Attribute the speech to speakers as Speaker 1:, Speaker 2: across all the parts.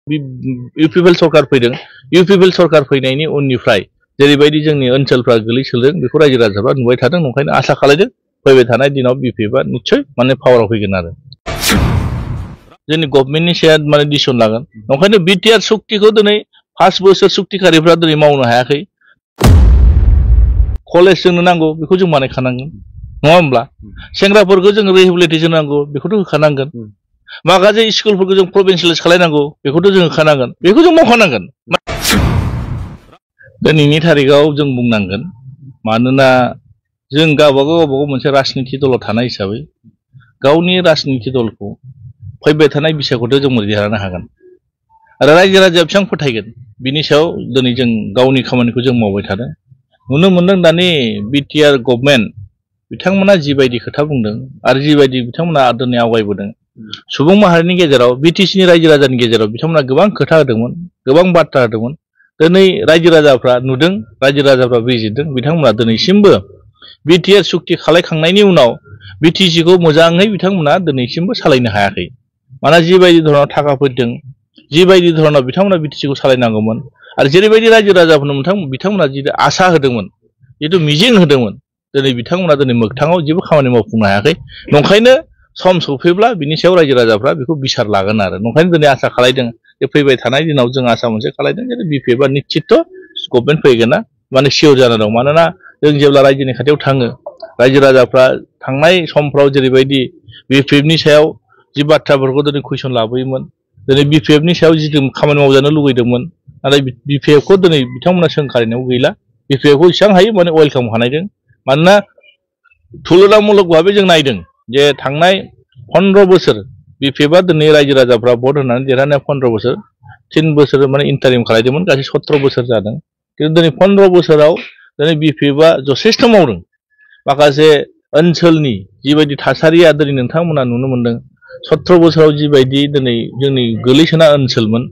Speaker 1: UPPL सरकार फैदों UPPL सरकार फैनायनि उननिफ्राय जेरैबायदि जोंनि ओनसोलफ्रा गोलैसोदों बेखौ रायजो राजाफ्रा नुबाय थादों नंखायनो आसा खालामदों फैबाय थानाय दिनाव बिपिएफआ निश्चय माने पावाराव फैगोन आरो जोंनि गभर्नमेन्टनि सायाव माने डिसिसन लागोन नंखायनो बिटिआर सुक्तिखौ दिनै 5 बोसोर सुक्तिखारिफ्रा दिनै मावनो हायाखै कलेज जोंनो नांगौ बेखौ जों बानायखानांगोन नङा होमब्ला सेंग्राफोरखौ जों रिहेबिलिटेसन नांगौ बेखौथ' होखानांगोन माखासे स्कुलफोरखौ जों प्रभिन्सियेलाइज खालामनांगौ बेखौथ' जों होखानांगोन बेखौ जों मावखानांगोन दिनैनि थारिखआव जों बुंनांगोन मानोना जों गावबागाव मोनसे राजनिति दलाव थानाय हिसाबै गावनि राजनिति दलखौ फैबाय थानाय बिसायख'थियाव जों देरहानो हागोन आरो रायजो राजाया बेसेबां फोथायगोन बिनि सायाव दिनै जों गावनि खामानिखौ जों मावबाय थादों नुनो मोनदों दानि बिटिआर गभर्नमेन्ट बिथांमोना जिबायदि खोथा बुंदों आरो जिबायदि बिथांमोना दिनै आवगायबोदों सुबुं माहारिनि गेजेराव बिटिसिनि रायजो राजानि गेजेराव बिथांमोना गोबां खोथा होदोंमोन गोबां बाथ्रा होदोंमोन दिनै रायजो राजाफ्रा नुदों रायजो राजाफ्रा बिजिरदों बिथांमोना दिनैसिमबो बिटिआर सुक्ति खालायखांनायनि उनाव बिटिसिखौ मोजाङै बिथांमोना दिनैसिमबो सालायनो हायाखै मानोना जिबायदि धरनाव थाखा फैदों जिबायदि धरनाव बिथांमोना बिटिसिखौ सालायनांगौमोन आरो जेरैबायदि रायजो राजाफोरनो बिथांमोना जितु आसा होदोंमोन जितु मिजिं होदोंमोन दिनै बिथांमोना दिनै मोगथाङाव जेबो खामानि मावफुंनो हायाखै नंखायनो सम सफैब्ला बिनि सायाव रायजो राजाफ्रा बेखौ बिसार लागोन आरो नंखायनो दिनै आसा खालायदों जे फैबाय थानाय दिनाव जों आसा मोनसे खालायदों जे बिपिएफआ निश्चित गभर्नमेन्ट फैगोन ना माने सियर जाना दं मानोना जों जेब्ला रायजोनि खाथियाव थाङो रायजो राजाफ्रा थांनाय समफ्राव जेरैबायदि बिपिएफनि सायाव जि बाथ्राफोरखौ दिनै कुइसन लाबोयोमोन दिनै बिपिएफनि सायाव जिथु खामानि मावजानो लुगैदोंमोन नाथाय बिपिएफखौ दिनै बिथांमोना सोंखारिनायाव गैला बिपिएफखौ जेसेबां हायो माने वेलकाम खालामदों मानोना तुलनामूलक भाबै जों नायदों जे थांनाय 15 बोसोर बिपिएफआ दिनै रायजो राजाफ्रा भट होनानै देरहानाया 15 बोसोर 3 बोसोर माने इन्टारिम खालामदोंमोन गासै 17 बोसोर जादों खिन्थु दिनै 15 बोसोराव दिनै बिपिएफआ जथेस्थ' मावदों माखासे ओनसोलनि जिबायदि थासारिया दिनै नोंथांमोना नुनो मोनदों 17 बोसोराव जिबायदि दिनै जोंनि गोलैसोनाय ओनसोलमोन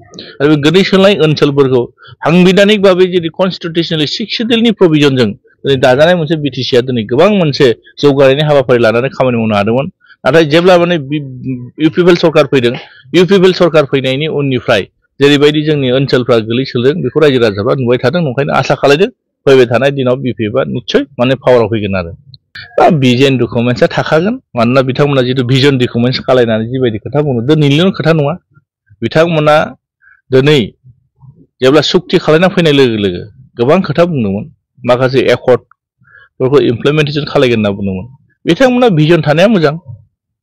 Speaker 1: आरो बे गोलैसोनाय ओनसोलफोरखौ साংবিधानिक भाबै जेरै कनस्टिटिउसनेलि 6 शिड्यूलनि प्रभिजनजों दिनै दाजानाय मोनसे बिटिसिआ दिनै गोबां मोनसे जौगानायनि हाबाफारि लानानै खामानि मावनो हादोंमोन नाथाय जेब्ला माने इउपिपिएल सरकार फैदों इउपिपिएल सरकार फैनायनि उननिफ्राय जेरैबायदि जोंनि ओनसोलफ्रा गोलैसोदों बेखौ रायजो राजाफ्रा नुबाय थादों नंखायनो आसा खालामदों फैबाय थानाय दिनाव बिपिएफआ निश्चय माने पावाराव फैगोन आरो भिजन डकुमेन्ट्सआ थाखागोन मानोना बिथांमोना जितु भिजन डकुमेन्ट्स खालायनानै जिबायदि खोथा बुंदों दिनैनिल' खोथा नङा बिथांमोना दिनै जेब्ला सुक्ति खालायना फैनाय लोगो लोगो गोबां खोथा बुंदोंमोन माखासे एकर्डफोरखौ इमप्लिमेन्टेसन खालायगोन होनना बुंदोंमोन बिथांमोना भिजन थानाया मोजां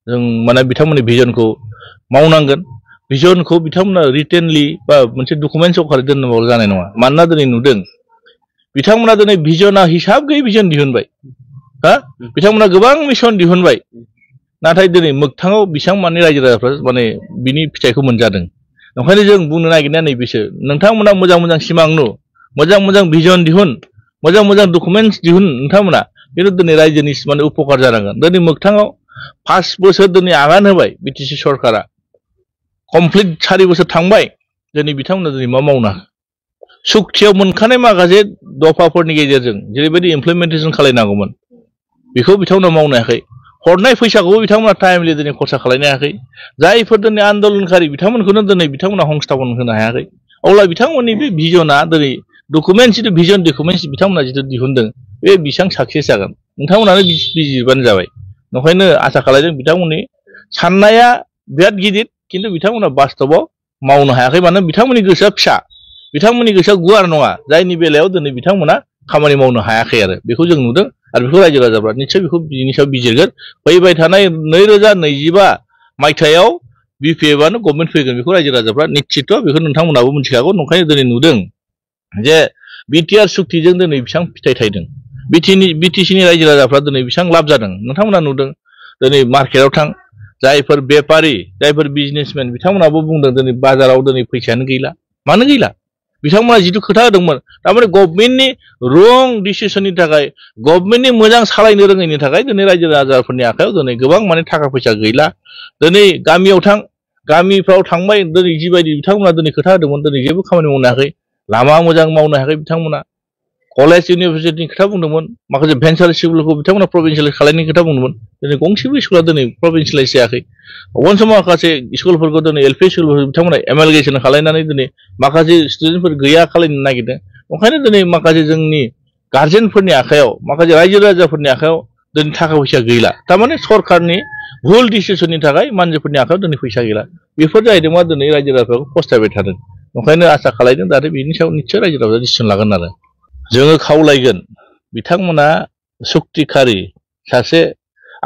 Speaker 1: जों माने बिथांमोननि भिजनखौ मावनांगोन भिजनखौ बिथांमोना रिटेनलि बा मोनसे डकुमेन्ट्स आकारै दोननांगौ जानाय नङा मानोना दिनै नुदों बिथांमोना दिनै भिजना हिसाब गैयै भिजन दिहुनबाय बिथांमोना गोबां मिशन दिहुनबाय नाथाय दिनै मोगथाङाव बेसेबां माने रायजो राजाफ्रा माने बिनि फिथाइखौ मोनजादों ओंखायनो जों बुंनो नागिरनाया नैबेसो नोंथांमोना मोजां मोजां सिमां नु मोजां मोजां भिजन दिहुन मोजां मोजां डकुमेन्ट्स दिहुन नोंथांमोना खिन्थु दिनै रायजोनि माने उपकार जानांगोन दिनै मोगथाङाव 5 बोसोर दिनै आगान होबाय बिटिसि सरकारा कमप्लिट 4 बोसोर थांबाय दिनै बिथांमोना दिनै मा मावनो सुक्तियाव मोनखानाय माखासे दफाफोरनि गेजेरजों जेरैबायदि इमप्लिमेन्टेसन खालायनांगौमोन बेखौ बिथांमोना मावनो हायाखै हरनाय फैसाखौबो बिथांमोना टाइमलि दिनै खरसा खालायनो हायाखै जायफोर दिनै आन्दोलनकारि बिथांमोनखौनो दिनै बिथांमोना संस्थापन होनो हायाखै अब्ला बिथांमोननि बे भिजनआ दिनै डकुमेन्ट्स जितु भिजन डकुमेन्ट्स बिथांमोना जितु दिहुनदों बे बेसेबां साक्सेस जागोन नोंथांमोनानो बिजिरबानो जाबाय नंखायनो आसा खालामदों बिथांमोननि साननाया बिराद गिदिर खिन्थु बिथांमोना बास्तबाव मावनो हायाखै मानो बिथांमोननि गोसोआ फिसा बिथांमोननि गोसोआ गुवार नङा जायनि बेलायाव दिनै बिथांमोना खामानि मावनो हायाखै आरो बेखौ जों नुदों आरो बेखौ रायजो राजाफ्रा निश्चय बेखौ बिनि सायाव बिजिरगोन फैबाय थानाय 2025 मायथाइयाव बिपिएफआनो गभर्नमेन्ट फैगोन बेखौ रायजो राजाफ्रा निश्चित बेखौ नोंथांमोनाबो मिथिखागौ नंखायनो दिनै नुदों जे बिटिआर सुक्तिजों दिनै बेसेबां फिथाइ थायदों बिटिसिनि रायजो राजाफ्रा दिनै बेसेबां लाब जादों नोंथांमोना नुदों दिनै मार्केटआव थां जायफोर बेपारि जायफोर बिजनेसमेन बिथांमोनाबो बुंदों दिनै बाजाराव दिनै फैसायानो गैला मानो गैला बिथांमोना जितु खोथा होदोंमोन थारमाने गभर्नमेन्टनि रं डिसिसननि थाखाय गभर्नमेन्टनि मोजां सालायनो रोङैनि थाखाय दिनै रायजो राजाफोरनि आखायाव दिनै गोबां माने थाखा फैसा गैला दिनै गामियाव थां गामिफ्राव थांबाय दिनै जिबायदि बिथांमोना दिनै खोथा होदोंमोन दिनै जेबो खामानि मावनो हायाखै लामा मोजां मावनो हायाखै बिथांमोना कलेज इउनिभारसिटिनि खोथा बुंदोंमोन माखासे भेन्सार स्कुलखौ बिथांमोना प्रभिन्सियेलाइज खालामनायनि खोथा बुंदोंमोन दिनै गंसेबो स्कुला दिनै प्रभिन्सियेलाइज जायाखै अन समाव माखासे स्कुलफोरखौ दिनै एलपि स्कुलफोरखौ बिथांमोना एमालगेसन खालामनानै दिनै माखासे स्टुडेन्टफोर गैया खालामनो नागिरदों ओंखायनो दिनै माखासे जोंनि गार्जेनफोरनि आखायाव माखासे रायजो राजाफोरनि आखायाव दिनै थाखा फैसा गैला थारमाने सरकारनि भुल डिसिसननि थाखाय मानसिफोरनि आखायाव दिनै फैसा गैला बेफोर जाहैदों मा दिनै रायजो राजाफोरखौ फस्थायबाय थादों ओंखायनो आसा खालामदों जाहाथे बेनि सायाव निस्सय रायजो राजाया डिसिसन लागोन आरो जोङो खावलायगोन बिथांमोना सुक्तिखारि सासे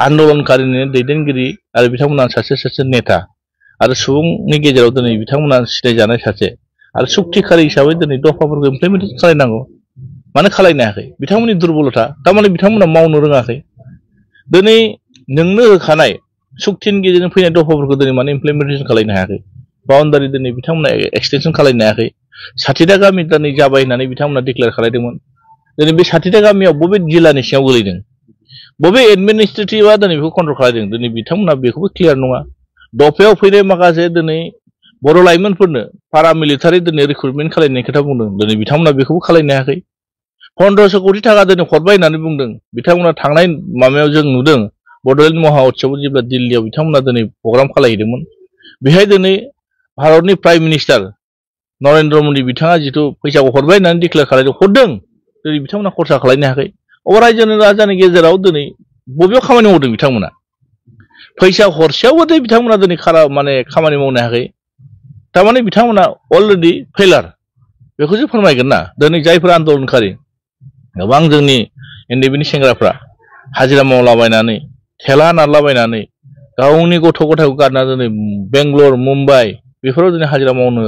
Speaker 1: आन्दलनकारिनि दैदेनगिरि आरो बिथांमोना सासे नेता आरो सुबुंनि गेजेराव दिनै बिथांमोना सिनायजानाय सासे आरो सुक्तिखारि हिसाबै दिनै दफाफोरखौ इमप्लिमेन्टेसन खालामनांगौ मानो खालामनो हायाखै बिथांमोननि दुर्बलता थारमाने बिथांमोना मावनो रोङाखै दिनै नोंनो होखानाय सुक्तिनि गेजेरजों फैनाय दफाफोरखौ दिनै माने इमप्लिमेन्टेसन खालामनो हायाखै बाउन्डारि दिनै बिथांमोना एक्सटेनसन खालामनो हायाखै 60टा गामि दिनै जाबाय होननानै बिथांमोना डिक्लेयार खालामदोंमोन दिनै बे 60टा गामियाव बबे जिल्लानि सिङाव गोलैदों बबे एडमिनिस्ट्रेटिभआ दिनै बेखौ कन्ट्रल खालामदों दिनै बिथांमोना बेखौबो क्लियार नङा दफायाव फैनाय माखासे दिनै बर' लाइमोनफोरनो पारामिलिटारि दिनै रिक्रुटमेन्ट खालामनायनि खोथा बुंदों दिनै बिथांमोना बेखौबो खालामनो हायाखै 1500 कोटि थाखा दिनै हरबाय होननानै बुंदों बिथांमोना थांनाय माबायाव जों नुदों बड'लेण्ड महा उत्सव जेब्ला दिल्लीयाव बिथांमोना दिनै प्रग्राम खालामहैदोंमोन बेहाय दिनै भारतनि प्राइम मिनिस्टार नरेन्द्र मदि बिथाङा जिथु फैसाखौ हरबाय होननानै डिक्लेयार खालामदों हरदों दिनै बिथांमोना खरसा खालामनो हायाखै अ रायजोनि राजानि गेजेराव दिनै बबेयाव खामानि मावदों बिथांमोना फैसा हरसेयावबो बिथांमोना दिनै माने खामानि मावनो हायाखै थारमाने बिथांमोना अलरेडि फेलार बेखौसो फोरमायगोन ना दिनै जायफोर आन्दलनकारि गोबां जोंनि एनडिएफबिनि सेंग्राफ्रा हाजिरा मावलाबायनानै थेला नारलाबायनानै गावनि गथ' गथायखौ गारना दिनै बेंगलर मुम्बाइ बेफोराव दिनै हाजिरा मावनो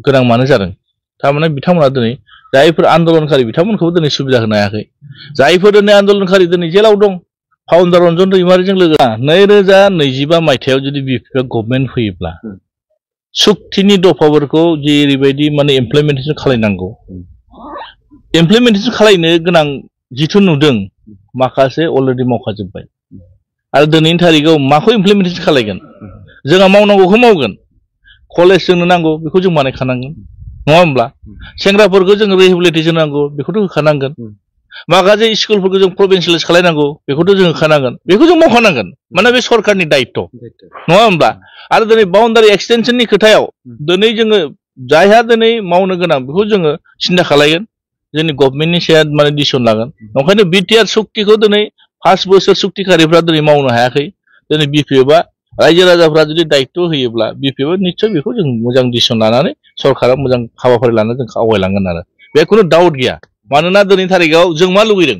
Speaker 1: गोनां मानो जादों थारमाने बिथांमोना दिनै जायफोर आन्दलनकारि बिथांमोनखौबो दिनै सुबिदा होनो हायाखै जायफोर दिनै आन्दलनकारि दिनै जेलाव दं फाउन्डार रन्जन दैमारिजों लोगो 2025 मायथाइयाव जुदि बिपिएफ गभर्नमेन्ट फैयोब्ला सुक्तिनि दफाफोरखौ जेरैबायदि माने इमप्लिमेन्टेसन खालामनांगौ इमप्लिमेन्टेसन खालामनो गोनां जिथु नुदों माखासे अलरेडि मावखाजोब्बाय आरो दिनैनि थारिखआव माखौ इमप्लिमेन्टेसन खालामगोन जोंहा मावनांगौखौ मावगोन कलेज जोंनो नांगौ बेखौ जों बानायखानांगोन नङा होमब्ला सेंग्राफोरखौ जों रिहेबिलिटेसन नांगौ बेखौथ' होखानांगोन माखासे स्कुलफोरखौ जों प्रभिन्सियेलाइज खालामनांगौ बेखौथ' जों होखानांगोन बेखौ जों मावखानांगोन माने बे सरकारनि दायित्व नङा होमब्ला आरो दिनै बाउन्डारि एक्सटेनसननि खोथायाव दिनै जोङो जायहा दिनै मावनो गोनां बेखौ जोङो सिन्था खालामगोन जोंनि गभर्नमेन्टनि सायाव माने डिसिसन लागोन ओंखायनो बिटिआर सुक्तिखौ दिनै 5 बोसोर सुक्तिखारिफ्रा दिनै मावनो हायाखै दिनै बिपिएफआ रायजो राजाफ्रा जुदि दायित्व होयोब्ला बिपिएफआ निस्सय बेखौ जों मोजां डिसिसन लानानै सरकारा मोजां हाबाफारि लानानै जों आवगायलांगोन आरो बे खुनु डाउट गैया मानोना दिनैनि थारिखआव जों मा लुगैदों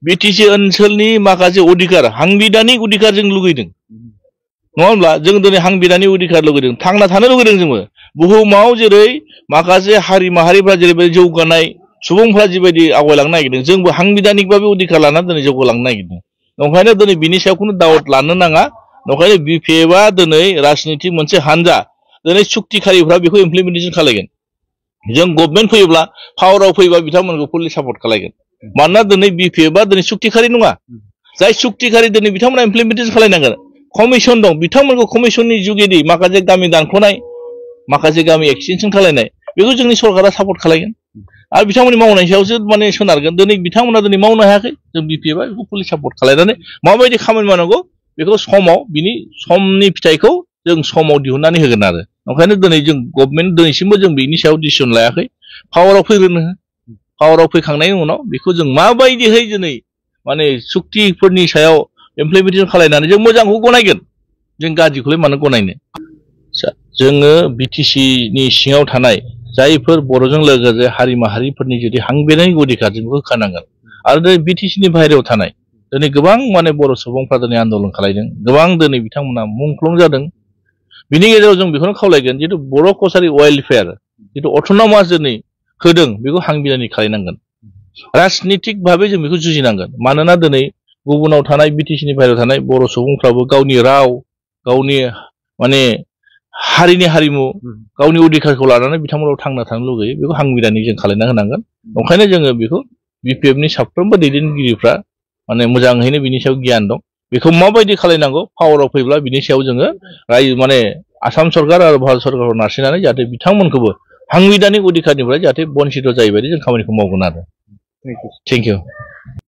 Speaker 1: बिटिसि ओनसोलनि माखासे अधिकार हांबिधानिक अधिकार जों लुगैदों नङा होमब्ला जों दिनै हांबिधानिक अधिकार लुगैदों थांना थानो लुगैदों जोंबो बुहुमाव जेरै माखासे हारि माहारिफ्रा जेरैबायदि जौगानाय सुबुंफ्रा जिबायदि आवगायलांनो नागिरदों जोंबो हांबिधानिकबाबो अधिकार लानानै दिनै जौगालांनो नागिरदों ओंखायनो दिनै बिनि सायाव खुनु डाउट लानो नाङा ओंखायनो बिपिएफआ दिनै राजनिति मोनसे हानजा दिनै सुक्तिखारिफ्रा बेखौ इमप्लिमेन्टेसन खालामगोन जों गभर्नमेन्ट फैयोब्ला पावाराव फैबा बिथांमोनखौ फुलि सापर्ट खालामगोन मानोना दिनै बिपिएफआ दिनै सुक्तिखारि नङा जाय सुक्तिखारि दिनै बिथांमोना इमप्लिमेन्टेसन खालामनांगोन कमिसन दं बिथांमोनखौ कमिसननि जुगेदि माखासे गामि दानख'नाय माखासे गामि एक्सटेनसन खालामनाय बेखौ जोंनि सरकारा सापर्ट खालामगोन आरो बिथांमोननि मावनायनि सायावसो माने सोनारगोन दिनै बिथांमोना दिनै मावनो हायाखै जों बिपिएफआ बेखौ फुलि सापर्ट खालामनानै माबायदि खामानि मावनांगौ बेखौ समाव बिनि समनि फिथाइखौ जों समाव दिहुननानै होगोन आरो ओंखायनो दिनै जों गभर्नमेन्ट दिनैसिमबो जों बिनि सायाव डिसिसन लायाखै पावाराव फैग्रोनो पावाराव फैखांनायनि उनाव बेखौ जों माबायदिहै दिनै माने सुक्तिफोरनि सायाव इमप्लिमेन्टेसन खालामनानै जों मोजांखौ गनायगोन जों गाज्रिखौलाय मानो गनायनो जोङो बिटिसिनि सिङाव थानाय जायफोर बर'जों लोगोसे हारि माहारिफोरनि जुदि हांबिधानिक अधिकार जों बेखौ होखानांगोन आरो दिनै बिटिसिनि बाहेरायाव थानाय दिनै गोबां माने बर' सुबुंफ्रा दिनै आन्दलन खालामदों गोबां दिनै बिथांमोना मुंख्लं जादों बिनि गेजेराव जों बेखौनो खावलायगोन जितु बर' कसारि वेलफेयार जितु अट'नमास दिनै होदों बेखौ हांबिधानिक खालामनांगोन राजनितिक भाबै जों बेखौ जुजिनांगोन मानोना दिनै गुबुनाव थानाय बिटिसिनि बाहेरायाव थानाय बर' सुबुंफ्राबो गावनि राव गावनि माने हारिनि हारिमु गावनि अधिकारखौ लानानै बिथांमोनाव थांना थानो लुगैयो बेखौ हांबिधानिक जों खालामना होनांगोन ओंखायनो जोङो बेखौ बिपिएफनि साफ्रोमबो दैदेनगिरिफ्रा माने मोजाङैनो बिनि सायाव गियान दं बेखौ माबायदि खालामनांगौ पावाराव फैब्ला बिनि सायाव जोङो रायजो माने आसाम सरकार आरो भारत सरकारखौ नारसिननानै जाहाथे बिथांमोनखौबो हांबिधानिक अधिकारनिफ्राय जाहाथे बन्सित जायैबायदि जों खामानिखौ मावगोन आरो
Speaker 2: थैंक यू।
Speaker 1: Thank you.